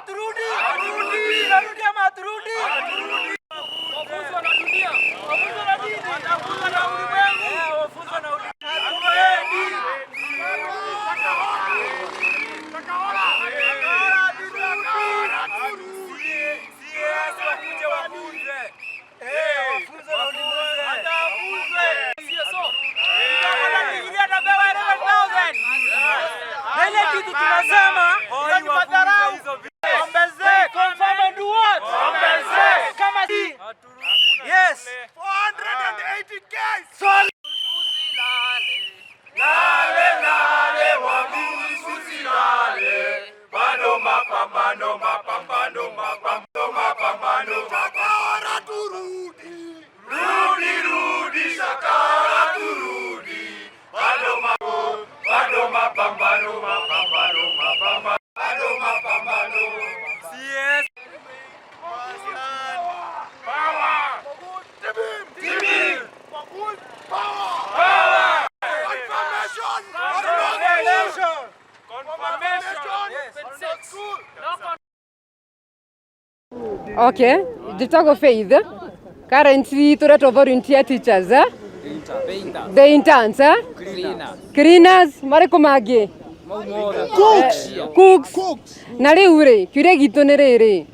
Haturudi? Tunarudi ama haturudi? Wafunzwe na dunia. Wafunzwe na dini. Wafunzwe na ulimwengu. Wafunzwe na ulimwengu. Hatuendi. Shakahola. Haturudi. CS wakuje wafunze. Wafunzwe na ulimwengu. Wafunzwe. CSO. Utakuwa atapewa 11,000. Na ile kitu tunasema ni madharau. Compensate. Confirm and do what? Compensate. Kama si yes. 480K. Lale lale wabusu usilale, bado mapambano, mapambano, mapambano, mapambano. Shakahola turudi. Rudi rudi Shakahola turudi, bado mapambano, mapambano, mapambano, bado mapambano. CS. Power. Tibi. Power. Power. Confirmation. Confirmation. Confirmation. Yes. Okay, njĩtagwo Faith. Currently tũretwo volunteer teachers, eh? The interns, eh? Cleaners, marĩkũ mangĩ? Cooks. Cooks. Na rĩu rĩ, kĩũria gitũ nĩ rĩrĩ,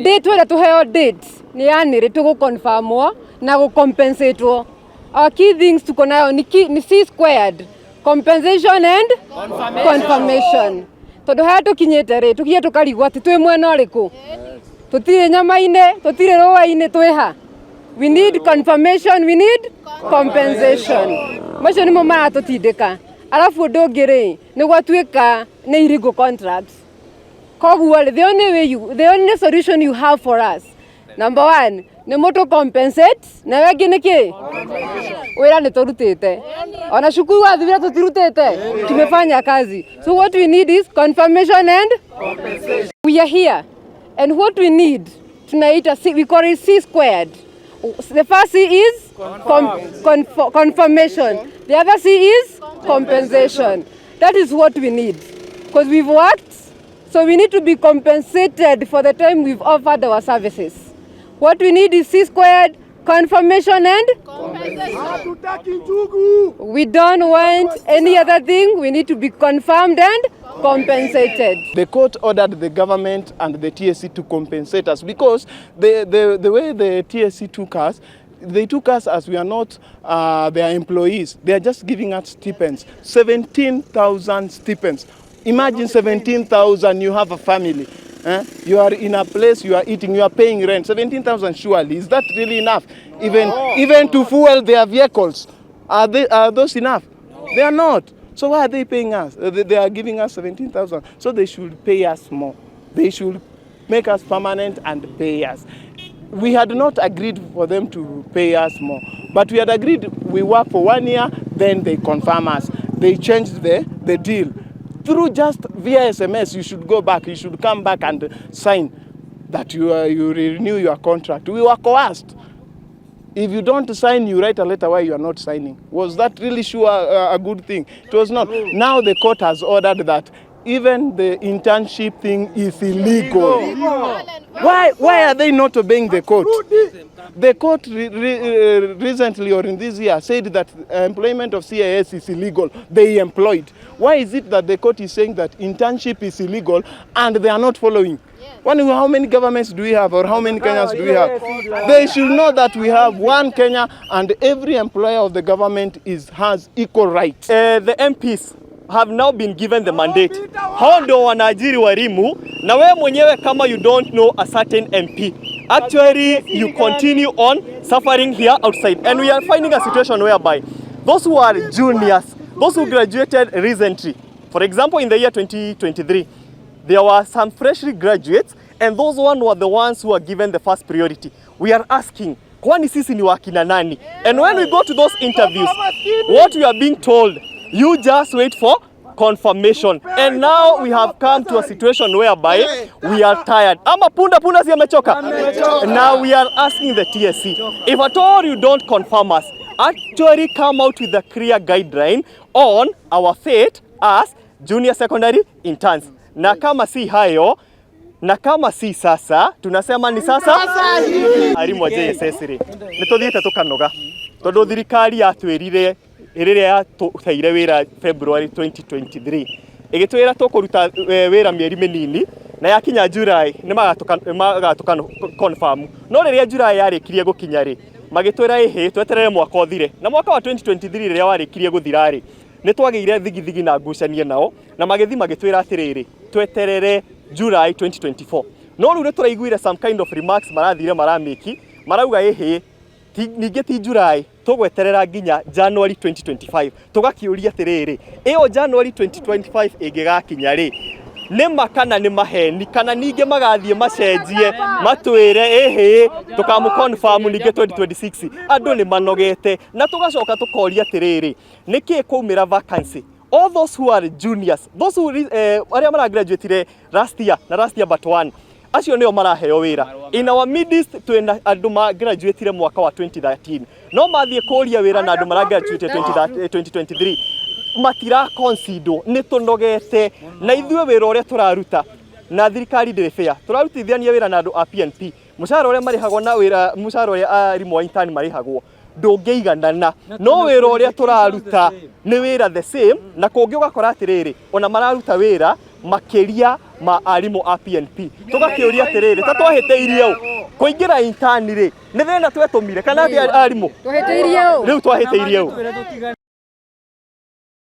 date ĩrĩa tũheo date nĩ ya nĩ rĩ tũgũ-confirmwo na gũ-compensatwo. Our key things tuko nayo ni, key, ni C squared, compensation and confirmation. Tondũ harĩa tũkinyĩte rĩ, tũkinye tũkarigwo atĩ twĩ mwena ũrĩkũ, tũtirĩ nyama-inĩ, tũtirĩ rũa-inĩ, twĩ ha? We need confirmation, we need compensation. Macio nĩmo maratũtindĩka. Arabu ũndũ ũngĩ rĩ, nĩ gwatuĩka nĩ illegal contracts. Koguo rĩ, the only way you, the only solution you have for us, number one, nĩ mũtũ compensate, na wengĩ nĩ kĩ? Wĩra nĩ tũrutĩte, ona cukuru wathibira tũtirutĩte, tumefanya kazi. So what we need is confirmation and we are here, and what we need tunaita C, we call it C squared. The first C is confirmation, the other C is compensation. That is what we need, because we've worked, so we need to be compensated for the time we've offered our services. What we need is C squared, confirmation and Hatutaki njugu. We don't want any other thing. We need to be confirmed and compensated. The court ordered the government and the TSC to compensate us because the way the TSC took us, they took us as we are not their employees. They are just giving us stipends, 17,000 stipends. Imagine 17,000, you have a family. Eh? You are in a place, you are eating, you are paying rent. 17,000 surely. Is that really enough? Even to fuel their vehicles. Are those enough? They are not. So why are they paying us? They are giving us 17,000. So they should pay us more. They should make us permanent and pay us. We had not agreed for them to pay us more, but we had agreed we work for one year, then they confirm us. They changed the deal. Through just via SMS, you should go back, you should come back and sign that you renew your contract. We were coerced. If you don't sign, you write a letter why you are not signing. Was that really sure a good thing? It was not. Now the court has ordered that even the internship thing is illegal. Why are they not obeying the court? The court recently or in this year said that employment of CIS is illegal. They employed. Why is it that the court is saying that internship is illegal and they are not following? One, how many governments do we have, or how many Kenyans do we have? They should know that we have one Kenya and every employer of the government has equal rights. The MPs have now been given the mandate. Hao ndio wanaajiri walimu, na wewe mwenyewe kama you don't know a certain MP, actually you continue on suffering here outside, and we are finding a situation whereby those who are juniors, those who graduated recently, for example in the year 2023, there were some freshly graduates, and those one were the ones who were given the first priority. We are asking, kwani sisi ni wakina nani? And when we go to those interviews, what we are being told, you just wait for confirmation. And now we have come to a situation whereby we are tired. Ama punda punda si amechoka? Now we are asking the TSC, if at all you don't confirm us, actually come out with a clear guideline on our fate as junior secondary interns. Na kama si hayo, Na kama si sasa, tunasema ni sasa. Arimũ a JSS rĩ, nĩ tũthiĩte tũkanoga tondũ thirikari yatwĩrire rĩrĩa yatũheire wĩra February 2023, ĩgĩtwĩra tũkũruta wĩra mĩeri mĩnini na yakinya July nĩ magatũka confirm. No rĩrĩa July yarĩkirie gũkinya rĩ, magĩtwĩra ĩhĩ, tweterere mwaka ũthire. Na mwaka wa 2023 rĩrĩa warĩkirie gũthira rĩ, nĩ twagĩire thigithigi na ngucanio nao na magĩthiĩ magĩtwĩra atĩrĩrĩ, tweterere July 2024. No rĩu nĩ tũraiguire some kind of remarks marathire maramĩki, marauga ĩhĩ, ningĩ ti July, tũgweterera nginya January 2025. Tũgakĩũria atĩrĩrĩ, ĩyo January 2025 ĩngĩgakinya rĩ, nĩ ma kana nĩ maheni, kana ningĩ magathiĩ macenjie matwĩre ĩhĩ, tũkamũ confirm ningĩ 2026? Andũ nĩ manogete. Na tũgacoka tũkoria atĩrĩrĩ, nĩkĩ kwaumĩra vacancy, all those who are juniors, those who arĩa maragraduatire last year na last year but one, acio nĩo maraheo wĩra? In our midst twĩna andũ ma graduatire mwaka wa 2013, no mathiĩ kũria wĩra na andũ maragraduate 2023 matira consider. Nĩ tũnogete na ithuĩ wĩra ũrĩa tũraruta na thirikari ndĩrĩ fair. Tũrarutithania wĩra na andũ a PNP, mũcara ũrĩa marĩhagwo na wĩra mũcara ũrĩa arimũ a intern marĩhagwo ndũngĩiganana, no wĩra ũrĩa tũraruta nĩ wĩra the same. Na kũngĩ ũgakora atĩrĩrĩ, ona mararuta wĩra makĩria ma arimũ a PNP. Tũgakĩũria atĩrĩrĩ, ta twahĩtĩirie ũ kũingĩra intern rĩ? Nĩ thĩna twetũmire kana atĩ arimũ? Twahĩtĩirie ũ? Rĩu twahĩtĩirie ũ?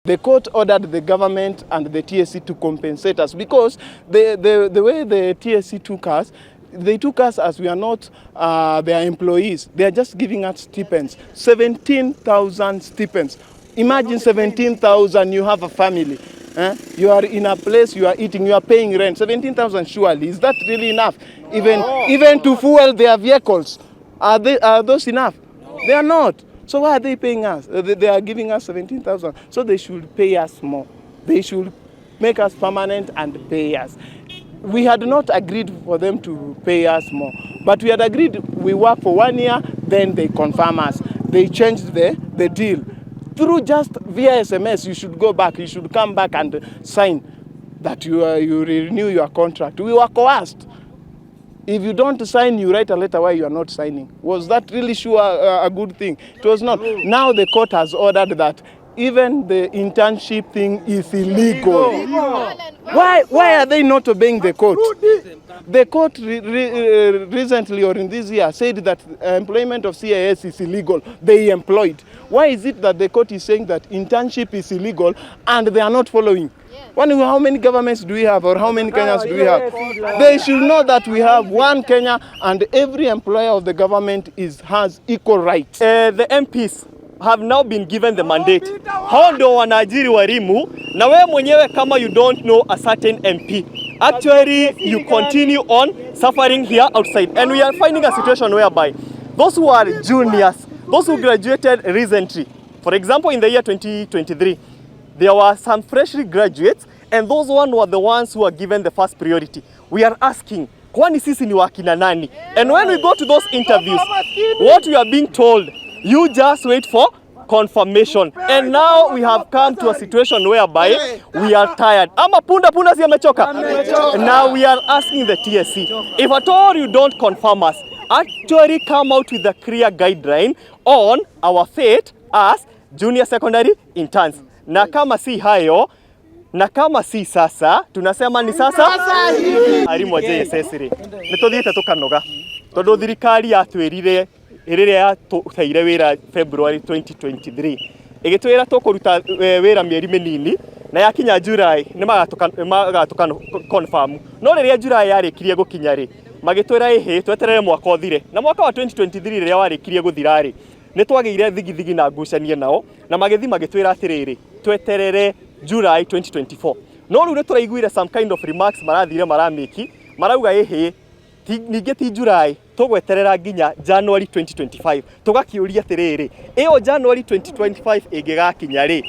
The court ordered the government and the TSC to compensate us because the way the TSC took us, they took us as we are not their employees. They are just giving us stipends, 17,000 stipends. Imagine 17,000, you have a family. Eh? You are in a place, you are eating, you are paying rent. 17,000 surely. Is that really enough? Even to fuel their vehicles. Are those enough? They are not. So why are they paying us? They are giving us 17,000. So they should pay us more. They should make us permanent and pay us. We had not agreed for them to pay us more, but we had agreed we work for one year, then they confirm us. They changed the deal. Through just via SMS, you should go back, you should come back and sign that you renew your contract. We were coerced. If you don't sign, you write a letter why you are not signing. Was that really sure a good thing? It was not. Now the court has ordered that even the internship thing is illegal. Why are they not obeying the court? The court recently or in this year said that employment of CIS is illegal. They employed. Why is it that the court is saying that internship is illegal and they are not following? One, how many governments do we have or how many Kenyans do we have? They should know that we have one Kenya and every employer of the government has equal rights. The MPs have now been given the mandate. Hao ndio wanaajiri walimu, na wewe mwenyewe kama you don't know a certain MP, actually you continue on suffering here outside. And we are finding a situation whereby those who are juniors, those who graduated recently, for example in the year 2023, there were some freshly graduates and those one were the ones who were given the first priority. We are asking, kwani sisi ni wakina nani? And when we go to those interviews, what we are being told, you just wait for confirmation. And now we have come to a situation whereby we are tired. Ama punda punda si amechoka? Now we are asking the TSC, if at all you don't confirm us, actually come out with a clear guideline on our fate as junior secondary interns. Na kama si hayo, na kama si sasa, tunasema ni sasa. Arimũ a JSS rĩ, nĩ tũthiĩte tũkanoga tondũ thirikari yatwĩrire rĩrĩa yatũheire wĩra February 2023, ĩgĩtwĩra tũkũruta wĩra mĩeri mĩnini na yakinya July nĩ magatũka confirm. No rĩrĩa July yarĩkirie gũkinya rĩ, magĩtwĩra ĩhĩ, tweterere mwaka ũthire. Na mwaka wa 2023 rĩrĩa warĩkirie gũthira rĩ, nĩ twagĩire thigithigi na ngucanio nao na magĩthiĩ magĩtwĩra atĩrĩrĩ, tweterere July 2024. No rĩu nĩ tũraiguire some kind of remarks marathire maramĩki, marauga ĩhĩ, ningĩ ti July, tũgweterera nginya January 2025. Tũgakĩũria atĩrĩrĩ, ĩyo January 2025 ĩngĩgakinya rĩ,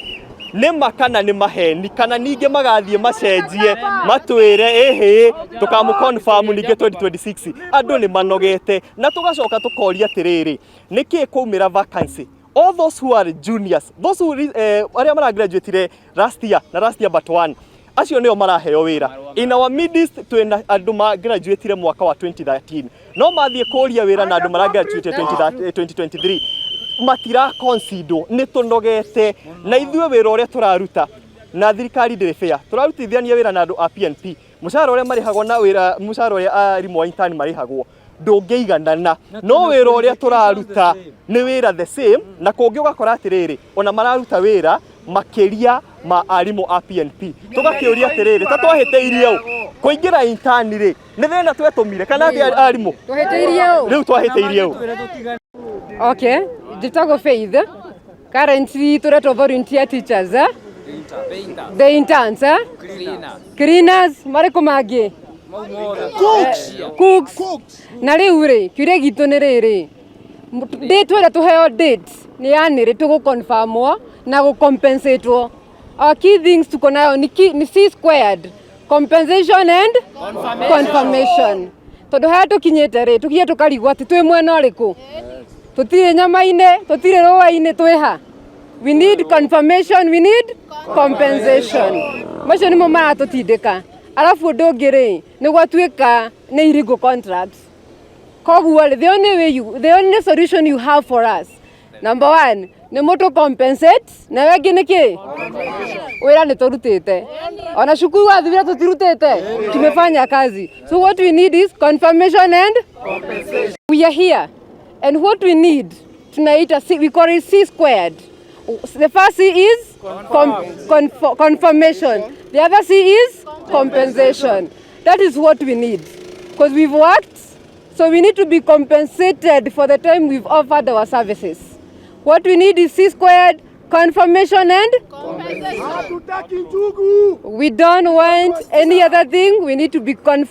nĩ ma kana nĩ maheni, kana ningĩ magathiĩ macenjie matwĩre ĩhĩ, tũkamũ confirm ningĩ 2026? Andũ nĩ manogete. Na tũgacoka tũkoria atĩrĩrĩ, nĩkĩ kwaumĩra vacancy, all those who are juniors, those who arĩa maragraduatire last year na last year but one, Acio nĩo maraheo wĩra. In our midst twĩna andũ ma graduate mwaka wa 2013, no mathiĩ kũria wĩra na andũ mara graduate 2023 matira consider. Nĩ tũnogete na ithuĩ wĩra ũrĩa tũraruta na thirikari ndĩrĩ fair. Tũrarutithania wĩra na andũ a PNP, mũcara ũrĩa marĩhagwo na wĩra mũcara ũrĩa arimũ a intern marĩhagwo ndũngĩiganana, no wĩra ũrĩa tũraruta nĩ wĩra the same, na kũngĩ ũgakora atĩrĩrĩ, ona mararuta wĩra makĩria ma arimũ a PNP. Tũgakĩũria atĩrĩrĩ, ta twahĩtĩirie ũ kũingĩra intern rĩ? Nĩ thĩna twetũmire kana atĩ arimũ? Twahĩtĩirie ũ? Rĩu twahĩtĩirie ũ? Okay, njĩtagwo Faith. Currently tũretwo volunteer teachers, eh? The interns, eh? Cleaners, marĩkũ mangĩ? Cooks. Cooks. Cooks. Na rĩu rĩ, kĩũria gitũ nĩ rĩrĩ, date ĩrĩa tũheo date nĩ yanĩrĩ tũgũconfirmwo na gũcompensatwo. Our key things tuko nayo ni, key, ni C squared, compensation and confirmation, tondũ harĩa tũkinyĩte rĩ, tũkinye tũkarigwo atĩ twĩ mwena ũrĩkũ. Tũtirĩ nyama-inĩ, tũtirĩ rũa-inĩ, twĩha. We need confirmation, we need compensation. Macio nĩmo maratũtindĩka. Arabu ũndũ ũngĩ rĩ, nĩ gwatuĩka nĩ illegal contracts. Koguo rĩ, the only solution you have for us, number one, nĩ mũtũ compensate, na yo ĩngĩ nĩ kĩ? Wĩra nĩ tũrutĩte, ona cukuru wathibira tũtirutĩte, tumefanya kazi. So what we need is confirmation and we are here, and what we need tunaita C, we call it C squared. The first C is confirmation, the other C is compensation. That is what we need, because we've worked, so we need to be compensated for the time we've offered our services. What we need is C squared, confirmation and Hatutaki njugu. We don't want any other thing. We need to be confirmed.